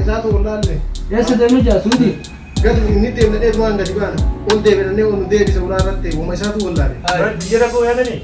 Isaatu wallaalle. Eessa deemee jira Suudii? Gad inni deemna dheedumaan gadi baana. Ol deebinannee ol nu deebisa ulaa irratti uuma isaatu wallaale. Biyya dhaquu yaadanii?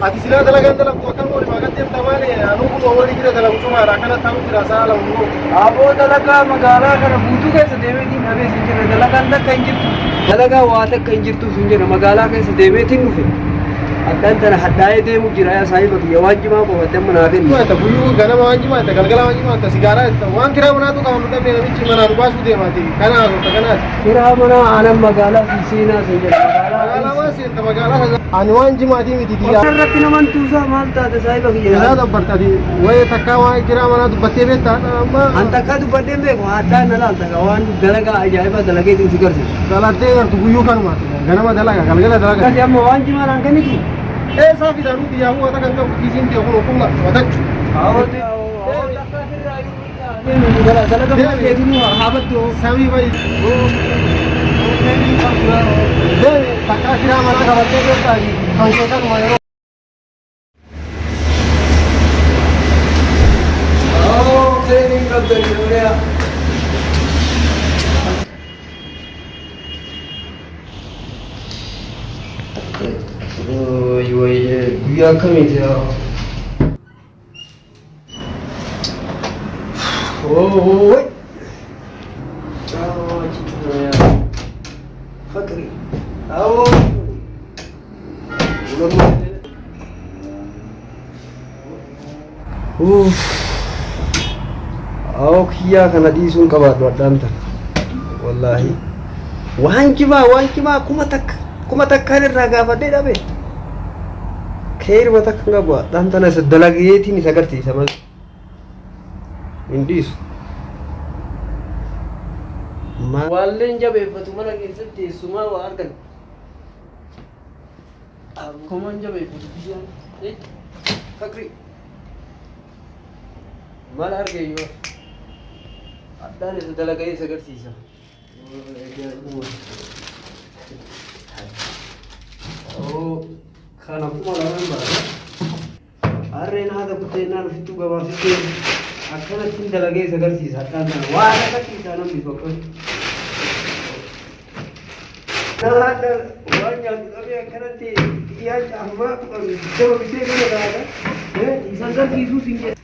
Ati silaa dalagaan dalagu akkan oolu maal deemta maali anuu kun warri jira dalagu cumaadha akkana ta'u jira sa'a lama nuu. Aboo dalagaa magaalaa kana guutuu keessa deemeetiin dhabee siin jira. Dalagaan takka hin jirtu. Dalagaa waa takka hin jirtu siin jira. Magaalaa keessa deemeetiin dhufe. Addaan tana hadhaa'ee deemu jira yaa saahiba kiyya waan jimaa qofatte amma naa kenni. Maata guyyuu ganama waan jimaata galgala waan jimaata sigaaraa itti waan kiraa manaatu qaban nu dhabne namichi manaa nu baasuu deemaati kana haasofta kanaati. Kiraa manaa aanan magaalaa si seenaa siin jira. Magaalaa Magaalaa waan seenta magaalaa sana ani waan jimaatii miti diyyaa. Qonna irratti naman tuusaa maal taate saahiba kiyya. Isaa dabbartati wayee takkaa waan kiraa manaa dubbattee beektaa amma An takkaa dubbadheen beeku hadhaa na laalta ka waan dalagaa ajaa'ibaa dalageetiin si garsiisu. dalattee gartu guyyuu kanumaati ganama dalaga galgala dalaga. Akkasi amma waan jimaa naan kennitu. Eessaa fidanuu biyyaa huwa takka hin qabu kiisiin ta'e kun humna watachu. Samii bayi. Deemi takkaa kiraa manaa qabattee beektaa kan kee kanuma yeroo. Guyyaa akkamiiti yaa? Oi! Fakri. Awo. Uff. Awo kiyyaa kana dhiisuun qabaadhu addaan tana. Wallaahi. Waan cimaa waan cimaa 1000 1000 irraa gaafadhee dhabe. Keeruma takka hin qabu addaan tana isa dalageetiin isa agarsiisa malee. Hin dhiisu. Waalleen jabeeffatu mana keessatti teessumaa waa argan. Komaan jabeeffatu biyyaan. Fakri. Maal arge yoo? Addaan isa dalagee isa agarsiisa. Kana 2000 baasa. Harreen haadha kuteennaan ofittuu gabaabsittee akkanatti dalagee isa agarsiisa. Hadhaan kana waan agarsiisa namni tokko. Haadha waan nyaatu dhabee akkanatti xiyyaa caammaa 10 bitee kana taata. Isa agarsiisuu siin jedha.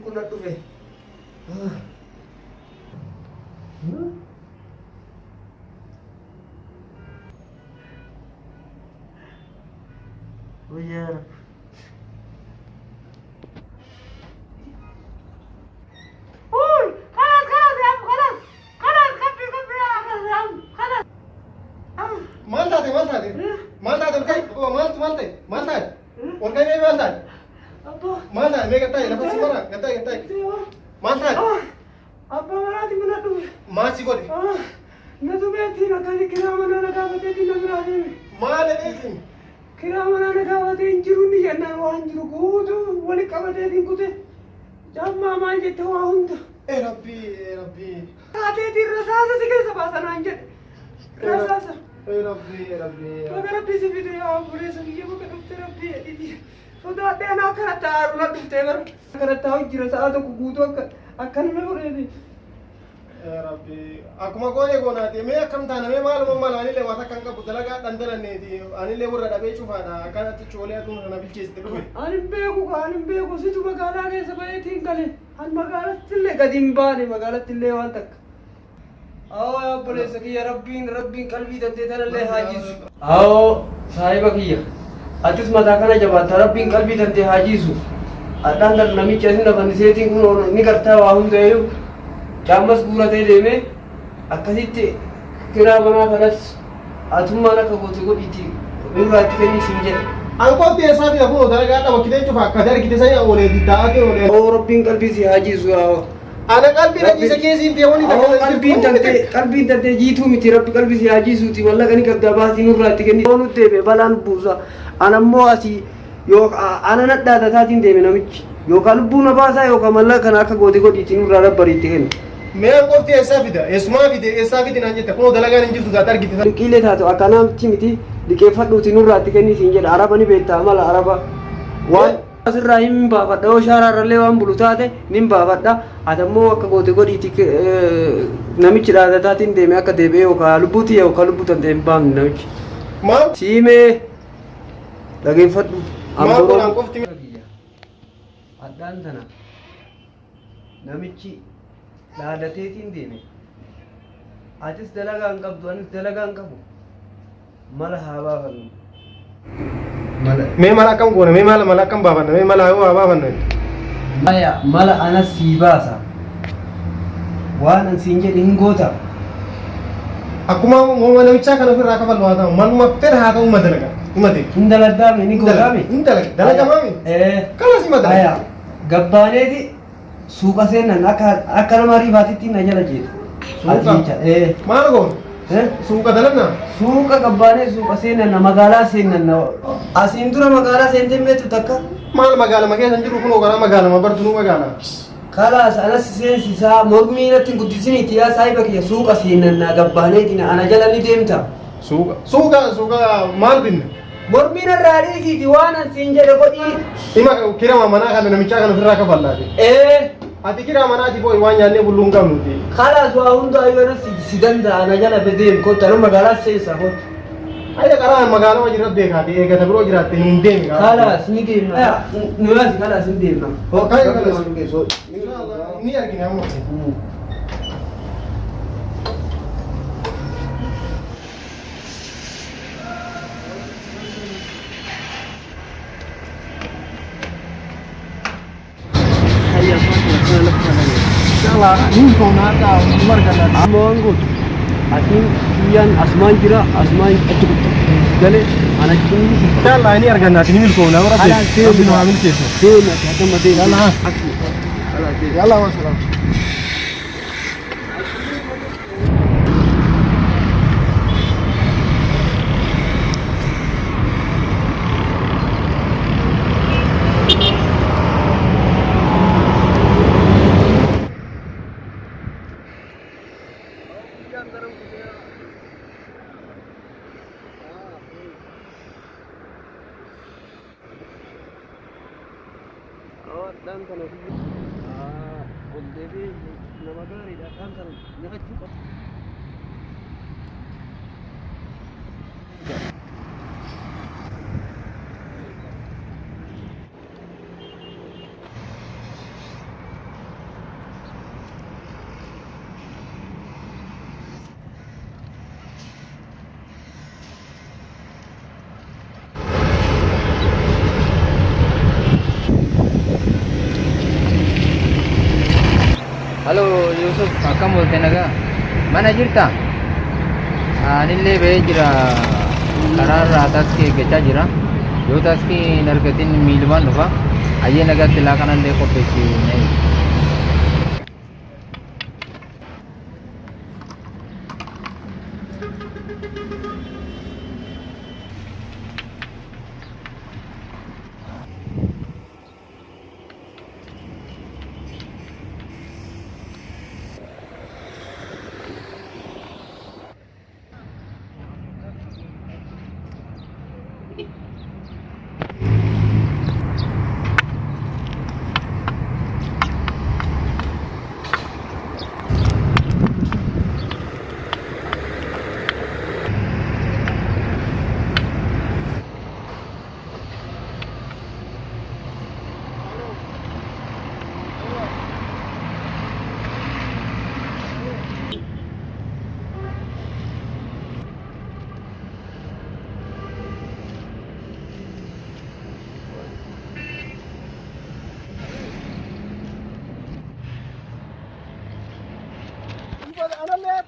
Kun na dhufe. Guyyaa Maal taate maal taate maal taate ol ka'i maaltu maal ta'e maal taate ol ka'i mee maal taate maal taate mee gattaa'e lafa si mara gattaa'e gattaa'e maal taate Abbaa manaati mana dhufe. maal si godhe Na tumeetiin akkasi kiraa manaa na gaafateetiin na biraa deeme. maal jedheetiin Kiraa manaa na gaafatee hin jiru ni jennaan waan jiru guutuu wali qabateetiin kute. Caammaa maal jette waa hunda. ee rabbii ee rabbii Taateetiin rasaasa si keessa baasa naan jedhe. Rasaasa. ee rabbii ee rabbii Baga rabbii si fide yaa obboleessa kiyya baga dhufte rabbii jedhiti. Sodaadhee anaa akkanatti aaru na dhuftee bara. Akkanatti taa'u jira sa'a tokko guutuu akka akkanuma godheeti. Ee rabbii akkuma goone goonaati mee akkam taana mee maaluma mala anillee waan takka hin qabu dalagaa dhandalanneeti anillee warra dhabee cufaadha akkanatti coolee aduun kana bilcheessite dhufe. Ani hin beeku kaa ani hin beeku situ magaalaa keessa baheetiin gale. An magaalatti illee gadi hin baane magaalatti illee waan takka. Awoo yaa obboleessa kiyya rabbiin rabbiin qalbii tantee tanallee haa jiisu. Awoo saahiba kiyya atis mataa kana jabaatta rabbiin qalbii tantee haa jiisu. Hadhaan tan namicha isin afanniseetiin kun ni gartaa waa hundayyuu caammas guuratee deemee akkasitti Kiraa manaa kanas atummaan akka goote godhiiti nurraatti kenni siin jedha. An qofti eessaa fida kunoo dalagaa dhaba kiteen cufa akka ati argite sanii oolee diddaa'atee oolee. Oo rabbiin qalbii si haa jiisu yaa. Ana qalbii na jiise keessiin ta'e wani Awoo qalbiin tantee qalbiin tantee jiituu miti rabbi qalbii si haa jiisuuti mallaqa ni qabdaa baasii nurraa itti kenni. Yoo nutti deebi'e balaan buusa. Ana immoo asii yoo ana nadhaata taatiin deeme namichi yookaan lubbuu na baasaa yookaan mallaqa kana akka goote godhiitii nurraa dabbarii itti kenni. Mee an qofti eessaa fida? Eessumaa fide eessaa fidi naan jette kunoo dalagaan hin jirtu taate argite. Liqiilee taatu akkanaa miti miti liqeeffadhuuti nurraa itti kenni siin jedha araba ni beektaa mala araba waan asirraa hin baafadha yoo shaaraarrallee waan bulu taate nin baafadha ati ammoo akka goote godhiiti namichi dhaadataatiin deeme akka deebi'ee yookaan lubbuu tiyya yookaan lubbuu tante hin baafne namichi. Maal? Siimee dhageeffadhu. Maal godhaan qofti? Addaan tana namichi dhaadateetiin deeme. Atis dalagaa hin qabdu anis dalagaa hin qabu. Mala haa baafannu. Mala. Mee mala akkam goona? Mee mala mala akkam baafanna? Mee mala yoo haa baafanna? Maya mala anas sii baasa. Waan an siin jedhe hin goota. Akkuma uumama namichaa kan ofirraa kafallu haa ta'u maluma fedha haa ta'u uma dalaga. Uma ta'e. Hin dalagdaame ni gootaame. Hin dalaga. Dalaga maami? Ee. Kalas ima dalaga. Aya gabbaaneeti suuqa seenan akka akka nama riifaatitti na jala jeetu. Suuqa? Ati jecha ee. Maal goona? Eh? Suuqa dalannaa? Suuqa gabbaanee suuqa seenan magaalaa seenan asiin dura magaalaa seentee meetu takka. Maal magaalama keessa hin jiru kunoo karaa magaalama bartunuu magaala. Kalaas anas seensisaa mormii natti hin guddisiniiti yaa saahiba kiyya suuqa seenan gabbaaneetiin ana jala ni deemta. Suuqa suuqa suuqa maal binna? Mormii narraa dhiisiiti waan an siin jedhe godhii. Ima kirama manaa kana namichaa kana ofirraa kafallaati. Ee. Ati kiraa manaati boo'i waan nyaannee bulluu hin qabnuti. Kalaas waa hunda ayyuu anas si danda'a ana jala deem kottu ana magaalaa seensaa kottu. Ayya karaa magaalama jirra beekaati eegata biroo jiraatte hin deemi. Kalaas ni deemna. Nu yaasi kalaas ni deemna. Kaya kalaas. Ni argina amma. Amma waan gootu asiin kiyyaan asumaan jira asumaan achi kutta galee ana achiin Inshallah ni arganna ni milkoomna rabbi. Kalaas deemi. Rabbi nu haa milkeessu. Deemi ati haddama deemi. Yalla. Akkuma. Kalaas deemi. Yalla wa salam. Dhaan kana ol deebi'ee nama gaariidha. Dhaan kana nyaachuu qaba. Halo Yusuf, akkam oolte nagaa? Mana jirta? Anillee ba'ee jira. Karaarraa taaksii eeggachaa jira. Yoo taaksii hin argatin miilumaan dhufa. Ayyee nagaatti laaqanallee qopheessi na eegi.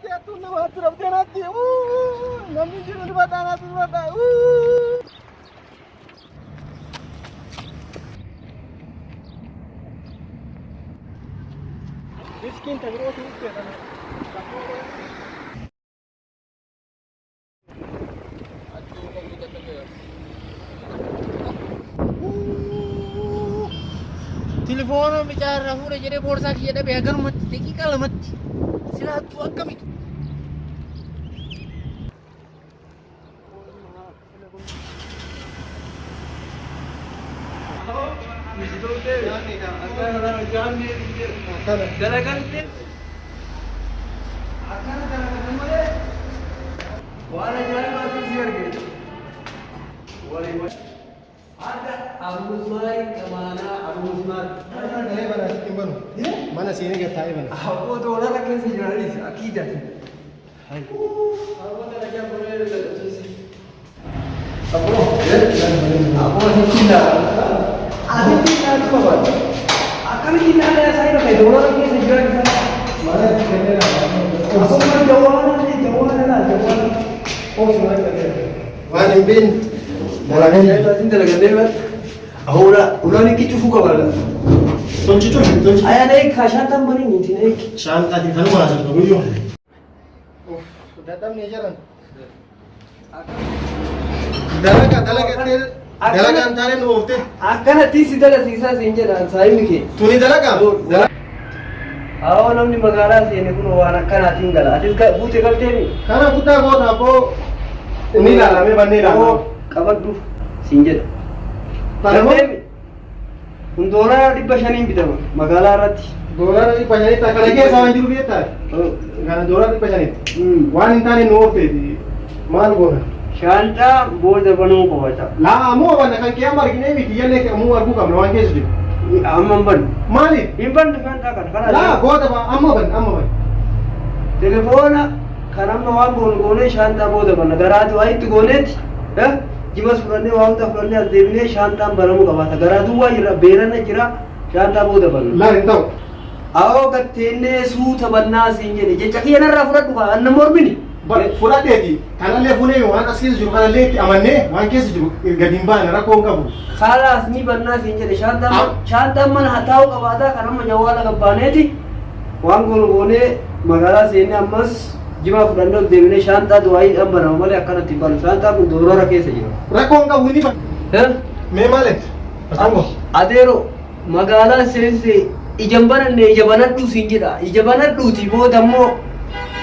Natti hattuun nama hattu dhabdee natti. Namni jiru ni badhaa natti ni badhaa. Riskiin tabirootu dhufte. Telefoona bichaa irraa fuudha jedhee boorsaa kiyya dhabe haganumatti daqiiqaa lamatti silaattuu akkamitu. Dalagalte akkana dalagatan malee waan ajaa'ibaatu si arge. Adda Abu Usmaan Kamaanaa Abu Usmaan. Mana seenee gad taa'ee bana. Aboo doolara keessa jiranis akiidati. Aboo dalagaa godhee dalagsiisi. Aboo aboo asitti ilaala. Asitti ilaaluu qabaata. Akkamitti ilaalaa isaa irra ta'e doolara keessa jiran isaa. Mana kennee Aboo mana jawaana illee jawaana laal jawaana. Obsuma akka Waan hin beekne. Dalagan. Ajaa'ibaatiin dalagadee bar. Ahora ulaan ikki cufuu qaba. Tolchi tolchi tolchi. Ayaan eeg shaantaan banii niitiin eeg. Shaanxaatiin kanuma haasofnu guyyoo. Dadhabne jedhan. Dalaga dalaga dalagaan taanee nu oofte. Akkanatti si dalasiisaa siin jedhaan saayimni kee. Tuni dalagaa. Awoo namni magaalaa seene kun waan akkanaatiin gala. Atis buute galteemi. Kana guddaa goota abboo inni ilaalamee bannee ilaalama. Qabadhu siin jedha. Galteemi. Kun doolara 500 bitama magaalaa irratti. Doolara 500 kana keessa waan jiru beektaa? Kana doolara 500. Waan hin taane nu oofteeti. Maal goona? Shaanxaa booda banuu qabata. Laa ammoo banna kan kee amma arginee miti yallee ammoo arguu qabna waan keessa jiru. Amma hin bannu. Maaliif? Hin bannu shaanxaa kana. Kana Laa booda ba amma banna amma banna. Telefoona kan amma waan goonu goonee shaanxaa booda banna. Garaatu waa itti gooneeti. Jimas fudhannee waa hunda fudhannee as deebinee shaanxaan banamuu qabaata. Garaa duwwaa jira beerana jira shaanxaa booda banna. Laa hin ta'u. Awoo gatteennee suuta bannaa siin jedhe jecha kiyya narraa fudhadhu kaa anna mormini. Fudhadheeti kanallee fuunee waan as keessa jiru kanallee itti amannee waan keessa jiru gadi hin baane rakkoo hin qabu. Kaalaas ni bannaa siin jedhe shaanxaan mana haa taa'uu qabaataa kan amma jawwaala gabbaaneeti waan goonu goonee magaalaa seennee ammas jimaa fudhannee ol deebinee shaanxaa du'aayiidhaan banama malee akkanatti hin banu shaanxaan kun doolara keessa jira. Rakkoo hin qabu ni banna. Mee maaliif? Akkam Adeero magaalaa seense ija hin bananne ija banadhuu siin jedha ija banadhuuti booda immoo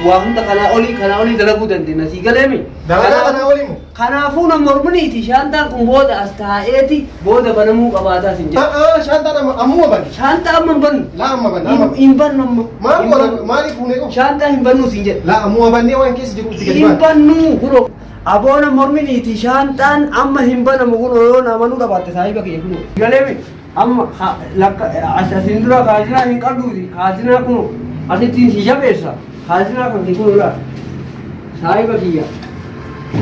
waa hunda kanaa olii dalaguu dandeenya sii galeemi. Dalagaa kanaa olii moo? Kanaafuu nama morminiiti shaantaan kun booda as taa'eeti booda banamuu qabaataa siin jedha. Shaantaan amma ammuma banne. Shaantaa amma hin bannu. Laa amma banne amma. Hin bannu amma. Maal goona maaliif fuunee qabu? Shaantaa hin bannu siin jedha. Laa ammuma bannee waan keessa jiru itti gadi Hin baane. bannu kunoo. Aboona morminiiti shaantaan amma hin banamu kunoo yoo namanuu qabaatte saahiba kiyya kunoo. Galeemi amma lakka asiin dura kaazinaa hin qabduuti kaazinaa kunoo asittiin si jabeessa kaazinaa kan kee kunoo laa saahiba kiyya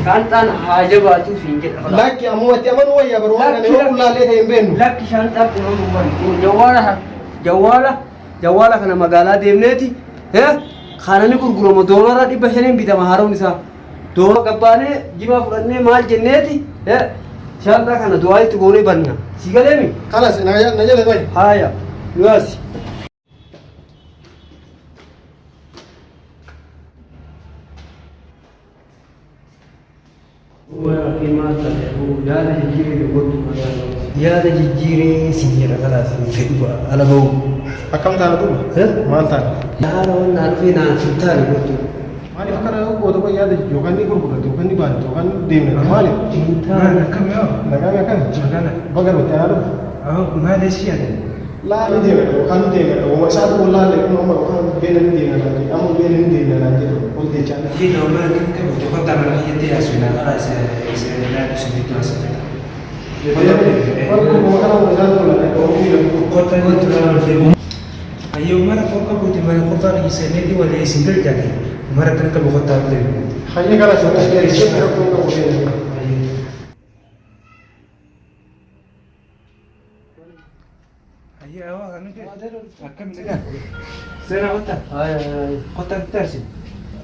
shaantaan haa jabaatu siin jedha. Lakki ammumatti amanuu wayya baruu waan kana yoo qullaallee ta'e hin beeknu. Lakki shaantaa kun hin bannu. Jawwaala jawwaala kana magaalaa deemneeti kana ni gurgurama doolara 500 bitama haroon isaa. Doora gabbaanee jimaa fudhannee maal jenneeti shaantaa kana du'aa itti goonee banna. Si galeemi? Kalas na jala bayi. Haaya yoasi. Yaada jijjiiree si jedha kalaas hin fedhu ala ba'u. Akkam taana duuba? Maal taana? Yaada waan naa dhufee naan hin taane gootu. Maaliif akkana goota kun yaada yookaan ni gurgurate yookaan ni baante yookaan deemnate maaliif? Hin taane. Nagaan akkana? Baga nuti anaa dhufu. Laa ni deemna yookaan ni deemna uuma isaatu wallaalle kun amma yookaan beela ni deemna naan jedhe amma beela ni deemna naan jedhe ol jechaa. Hayya gara sana rakkoo qabu deemna.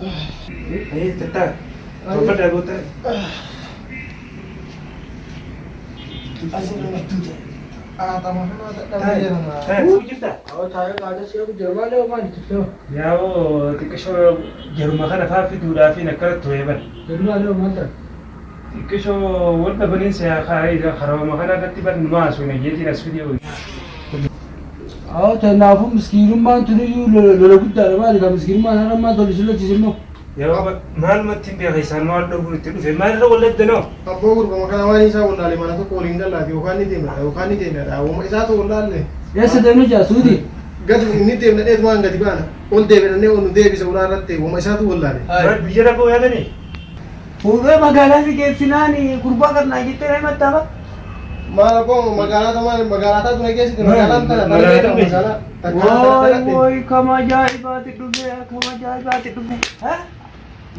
Eh, tattaa. Tolfadhaa goota. Taa'e jirtaa? Yaa'oo xiqqishoo jaruma kana fa'aa fiduudhaaf akkana ture bara. Xiqqishoo wal dhabaniinsa karooma kana irratti bar nu maasuu jeetiin as fidee. Awwa kanaafuu miskiinummaan tuniyyuu lola guddaadha maali kan miskiinummaan har'a maal tolu si lolchise immoo. Yeroo maalumatti hin beeka isaan maal dhabuun itti dhufe maalirra walladdanoo? Abboo gurbama kana waan isaa wallaalle mana tokko waliin gallaati yookaan ni deemna yookaan ni deemna uuma isaatu wallaalle. Eessa deemnu jaa suuti? Gadi inni deemna dheetumaan gadi baana ol deebinannee ol nu deebisa ulaa irratti uuma isaatu wallaalle. Maal biyya rakkoo yaadanii? Fuudhee magaalaa si geessinaan gurbaa kannaa jettee na himattaa ba? Maal abboo magaalaa tamaan magaalaa taatu na geessite magaalaan tana tana magaalaa Wooy wooy kama ajaa'ibaati dhufe kama ajaa'ibaati dhufe.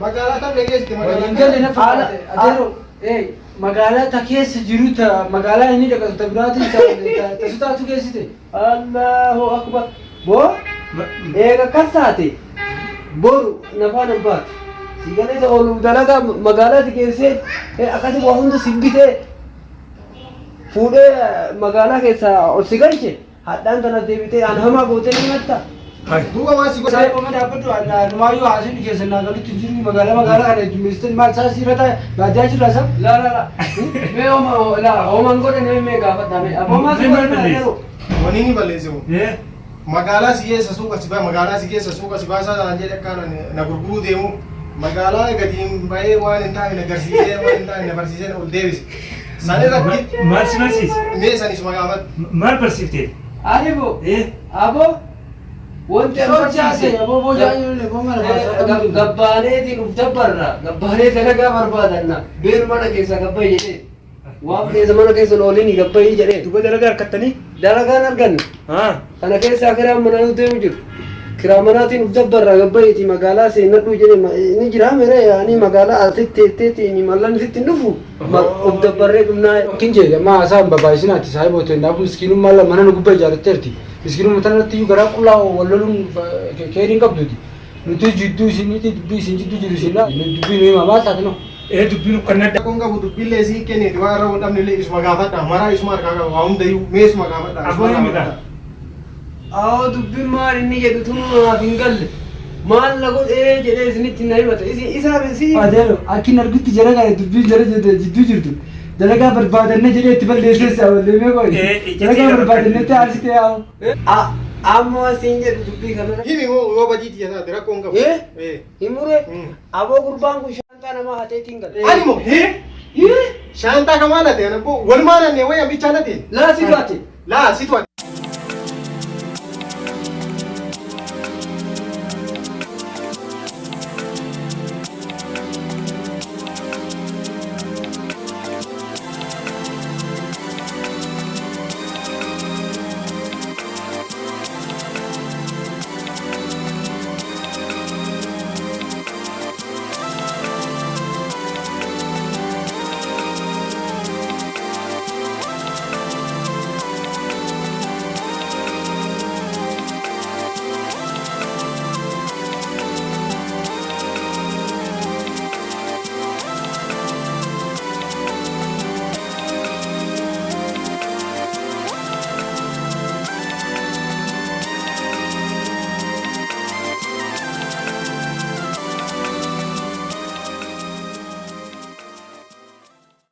Magaalaa tam na geessite magaalaa. Hin galle na fakkaate. Adeero magaalaa ta keessa jiru ta magaalaa inni dhaqatu ta biraatiin ta sutaatu geessite. Allahu akbar. Boo eega akkas taate boru nafaan hin baatu. Si galee isa oolu dalagaa magaalaatti geessee akkasi waa hunda si bitee fuudhee magaalaa keessaa ol si galche hadhaan tana deebitee an hamaa gootee ni himatta. Duuba waan si godhe. Saayii qoma dhaabbadhu numaayyuu haasonni keessa naa galutti hin jiru magaalaa magaalaa kana heddummeessitan maal isaa siirra taa'e baadiyyaa jirra isa. La la la. Mee homa la homan godhe mee gaafadha mee. Aboo si godhe yeroo. Wani ni balleesse moo? Magaalaa si keessa suuqa si baa magaalaa si keessa suuqa si baasaa naan jedhe akka na gurguruu deemu magaalaa gadi hin bahee waan hin taane na garsiisee waan hin taane na barsiisee na ol deebise. San irratti Maal si barsiise? mee sanis magaafadhu. Maal barsiifte? Aribo. Aboo. Wanti an barsiise. Gabbaaneetiin uf dabbarra. Gabbaanee dalagaa barbaadanna. Beeru mana keessaa gabbayi jedhee. Waan keessa mana keessa ooliin gabbayi jedhee. Duba dalagaa harkattanii? Dalagaan arganne. Kana keessaa kiraan manaa deemu jiru. Kiraa manaatiin uf dabbarra gabbayiiti magaalaa seenadhu jedhee ni jira mere ani magaalaa asitti teetteetiin mallan sitti hin dhufu. Uf dabbarree dhumnaa. Kin jedhe amma haasaan babaayisin saahiba hotel naafu miskiinummaa mana nu gubbaa ijaarratteerti. Miskiinummaa tanarratti iyyuu garaa qullaa wal loluun keeriin qabduuti. Nuti jidduu isiniiti dubbii isin jidduu jiru isin dubbii nu hima maal taate noo? Ee dubbiin uffannadha. Rakkoon qabu dubbiillee isii kenneeti waan irra wal dhabne illee isuma gaafadha. Maraa isuma harkaa qaba waa hundayyuu mee isuma gaafadha. Aboo himi kaa. Awoo dubbiin maal inni jedhu tun naaf hin galle. Maal na godhee jedhee isinitti na himata. Isin isaa si. Adeero akkin argutti jara kana dubbiin jara jidduu jirtu. Dalagaa barbaadanne jedhee itti balleesseessa walleemee qoyi. Dalagaa barbaadannetti aarsitee yaa'u. Amma siin jedhu dubbii kanarra. Himi moo yoo badii tiyya taate rakkoon qabu. Eh? Himure aboo gurbaan kun shaantaa namaa hateetiin gala. Ani moo? Shaantaa kamaa late ana boo walumaa nanne wayya bichaa late. Laa si to'ate. Laa si to'ate.